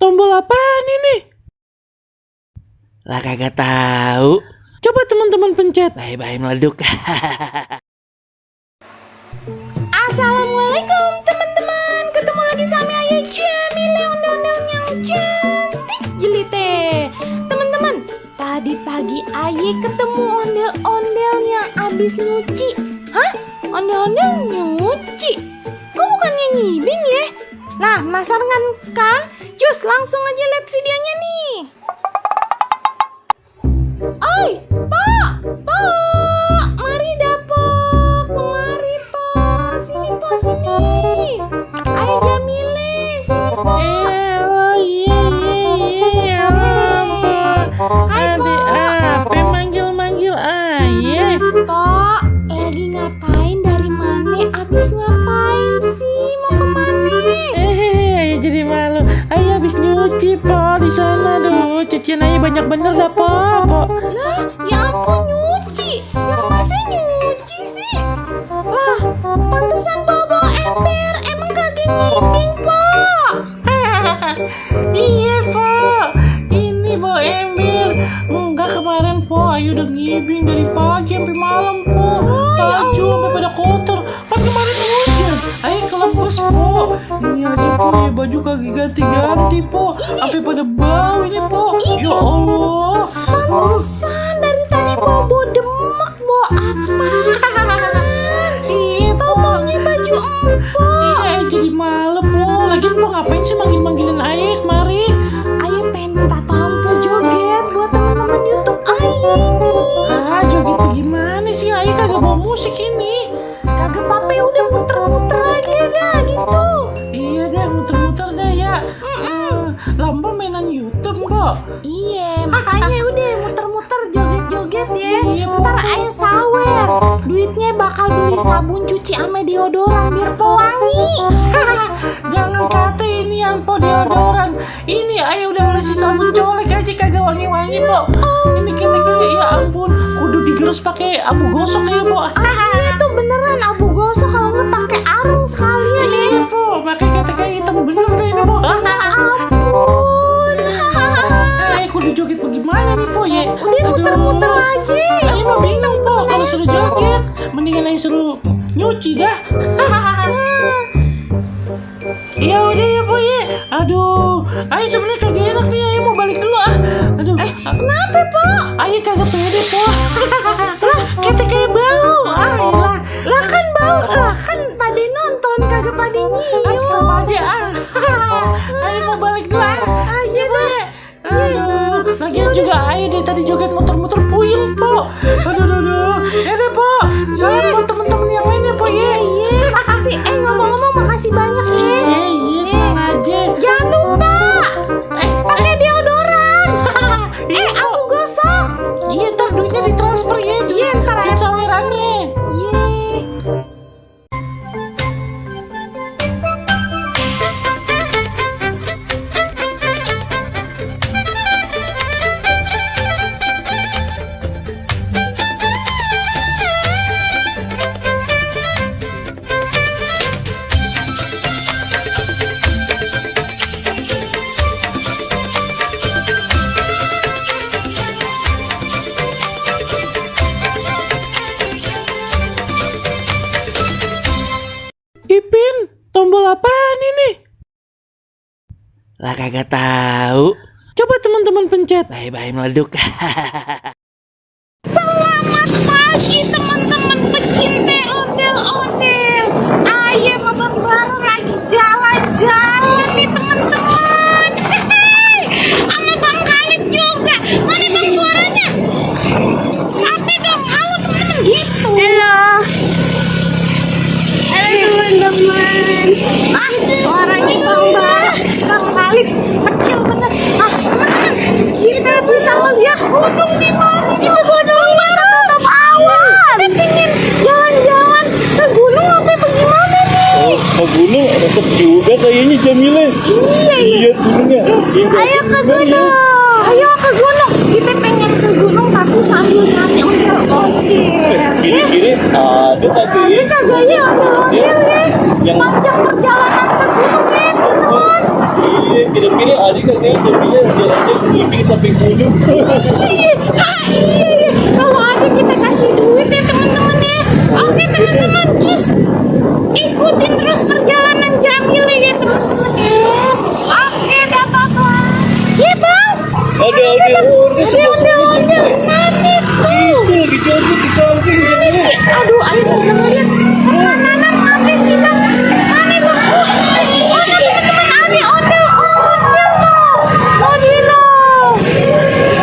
tombol apaan ini? Lah kagak tahu. Coba teman-teman pencet. Bye-bye meleduk. Assalamualaikum teman-teman. Ketemu lagi sama Ayah Jamile, ondel-ondelnya cantik jelite. Teman-teman, tadi pagi Ayah ketemu ondel-ondel yang abis nyuci. Hah? Ondel-ondel nyuci? Kok bukannya ngibing ya? Nah, penasaran kan? Cus, langsung aja lihat videonya nih. Oi, Pak, mari dapet, mari Pak, sini Pak, sini. Ayah Jamile, sini Pak. Iya. Hai Pak. Apa manggil ayah? Pak, lagi ngapain, dari mana, abis ngapain sih, mau kemana? Ayah jadi malu. Ayah habis nyuci po di sana tuh. Cucian ayah banyak bener dah po. Lah, ya ampun nyuci. Yang masa nyuci sih? Lah, pantesan bawa ember. Emang kagak ngibing, Pak? Iya po. Ini po ember. Enggak, kemarin po ayah udah ngibing dari pagi sampai malam po. Baju sampai pada kotor. Kan kemarin hujan. Ayah kelembes po. Ini aja po ya, baju kagak ganti-ganti po. Sampai pada bau ini po. Ya Allah. Pantesan dari tadi bobo demek, bo apa? Iya po. Taunya baju empok. Iya, jadi malu po. Lagian po ngapain sih manggil-manggilin ayah kemari? Ayah pengen minta tolong po joget buat teman-teman YouTube Ayah ini. Joget gimana sih? Ayah kagak bawa musik ini. Kagak pape, udah muter-muter aja dah gitu. Iya deh, muter-muter deh ya. Lamba mainan YouTube kok. Iya, makanya udah muter-muter joget-joget ya. Iya, Po. Ntar Ayah sawer. Duitnya bakal beli sabun cuci sama deodoran biar pewangi. Jangan kata ini yang po deodoran. Ini ayah udah olesi sabun colek aja kagak wangi-wangi po. Ini kita ya ampun, kudu digerus pakai abu gosok ya po. Iya tuh beneran abu gosok, kalau nggak pakai areng sekalian ya. Iya po, pakai kata kayak hitam bener deh ini po. Ampun. Kudu joget bagaimana nih po ya? Udah muter-muter aja. Ayah mah bingung po kalau suruh joget. Mendingan ayah suruh nyuci dah. Ya udah ya po ya. Aduh, ayah sebenarnya kagak enak nih. Ayah mau balik dulu ah. Aduh. Kenapa, Po? Ayah kagak pede po. Lah, kita kayak bau. Lah. Lah kan bau, lah kan pada nonton kagak pada nyium. Tetap aja ah. Ayah mau balik dulu ah. Iya Po ya. Aduh, lagian juga ayah dari tadi joget muter-muter puyeng po. Aduh. Ya deh po. Soalnya buat temen-temen yang lain ya po ya. Iya, makasih. Ngomong-ngomong makasih banyak ya. Iya, tenang aja. Jangan lupa pakai deodoran. Aku gosok. Iya, ntar duitnya ditransfer ya. Iya, ntar duit sawerannya. Iya. Ipin, tombol apaan ini? Lah kagak tahu. Coba teman-teman pencet. Bye-bye meleduk. Selamat pagi teman-teman pecinta ondel-ondel. Ayah sama baru lagi jalan-jalan nih teman-teman. Sama Bang Khalid juga. Mana Bang suaranya? Sampai dong, halo teman-teman gitu. Halo teman-teman. Suaranya Bang Khalid kecil bener. Teman-teman, kita bisa lihat gunung di mana? Itu gunung baru tutup awan. Kita pengen jalan-jalan ke gunung apa bagaimana nih? Ke gunung resep juga kayaknya Jamile. Iya gunungnya. Ayo ke gunung. Ayo ke gunung. Kita pengen ke gunung tapi sambil nyari ondel-ondel. Kiri-kiri ada kagak ya? Kagak ya ondel-ondel ya. Yang Sepanjang perjalanan ke gunung ya teman-teman. iya kira-kira tadi katanya Jamila jalannya keliling sampai gunung. Iya. Kalau ada kita kasih duit ya teman-teman ya. Oke teman-teman, just ikutin terus perjalanan Jamil ya teman-teman ya. Oke, dapat lah. Iya bang. Ada sebelah sini. Mana tuh? Itu lagi jauh di samping Mana Jamila. sih? Aduh, ayo nggak ngeliat. Permainan apa sih bang? Mana bang? Oh, teman-teman, ada ondel loh. Oh, Dino.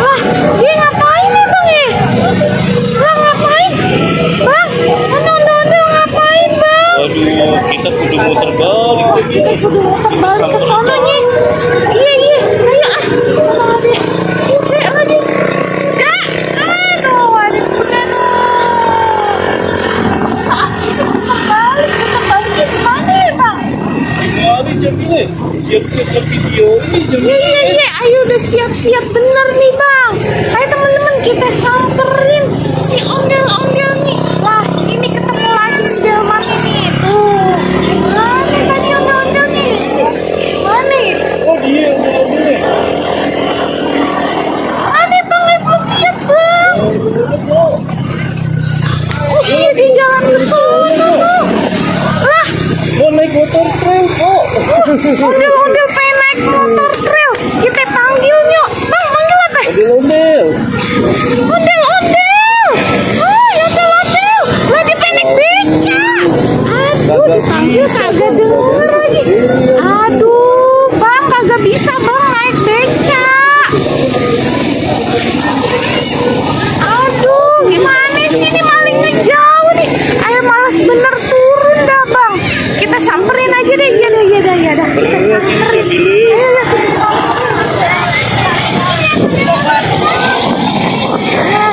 Wah, dia ngapain nih bang ya? Bang ngapain? Bang, mana ondel ngapain bang? Waduh, kita kudu muter balik. Kita kudu balik ke sononya. Iya, ayo ah. Sama adek. Udah, adek. Udah. Aduh, adek udah. Kita balik ke mana ya bang? Gimana Jamila? Siap-siap ke video ini Jamila. Iya, ayo udah siap-siap bener nih bang. Ayo teman-teman kita samperin si ondel-ondel nih. Wah, ini ketemu lagi si delman ini. Tuh, mana tadi ondel-ondel nih? Mana? Oh dia Jamila. Mana bang? Belum lihat bang. Oh iya, di jalan ke sono tuh. Lah, Mau naik motor trail kok. ondel-ondel pengen naik motor trail. Kita panggil nyok. Bang, panggil apa? Ondel-ondel. Ondel-ondel. Oh, ya ondel-ondel. Lagi pengen beca. Aduh, dipanggil kagak denger lagi. Aduh, bang kagak bisa bang naik beca. Aduh, gimana sih ini malingnya jauh nih. Ayo malas bener turun dah bang. Kita samperin aja deh. Iya dah. Kita samperin. Ayo kita samperin.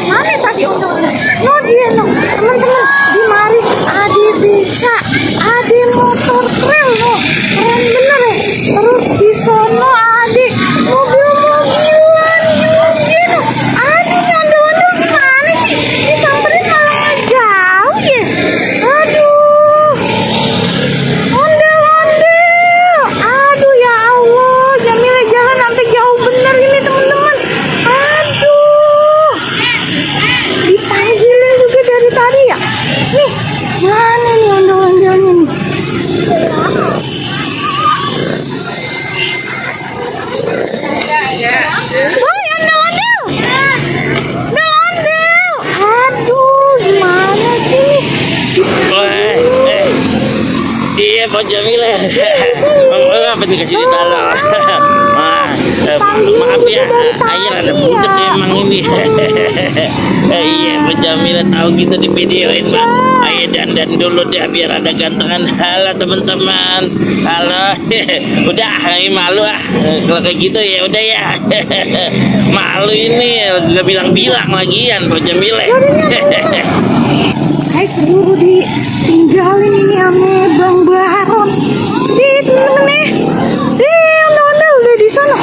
Mana tadi ondel-ondel? No dia no. Teman-teman, di mari ada beca, ada motor trail no. Keren bener ya. Terus di sono ada mobil-mobilan gitu. Ada nih ondel-ondel gimana sih? Disamperin malah jauh ya. Aduh. Ondel-ondel. Aduh ya Allah, Jamila jalan sampai jauh bener ini teman-teman. Aduh. Dipanggilnya juga dari tadi ya. Nih, mana nih ondel-ondelnya nih? Woi, ondel-ondel. Ondel-ondel. Aduh, gimana sih? Iya Pak Jamila. Apa nih kasih tolong? Maaf ya, air ada budak emang ini. Iya Pak Jamila tahu kita di videoin Pak. Ayo dandan dulu deh biar ada gantengan. Halo teman-teman. Halo. Udah, malu ah. Kalau kayak gitu ya udah ya. Malu ini udah bilang-bilang lagian Pak Jamila. Saya keburu ditinggalin ini sama Bang Baron. Di temen-temen nih. Ondel-ondel udah di sana.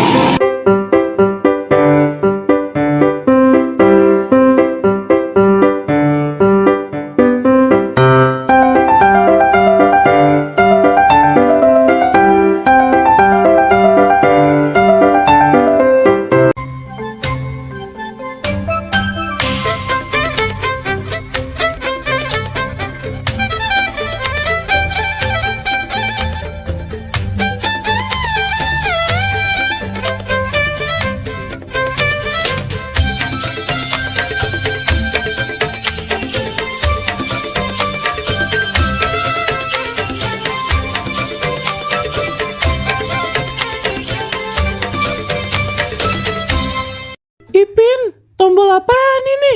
Ipin, tombol apaan ini?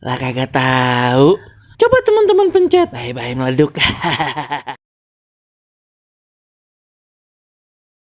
Lah kagak tahu. Coba teman-teman pencet. Bye-bye meleduk.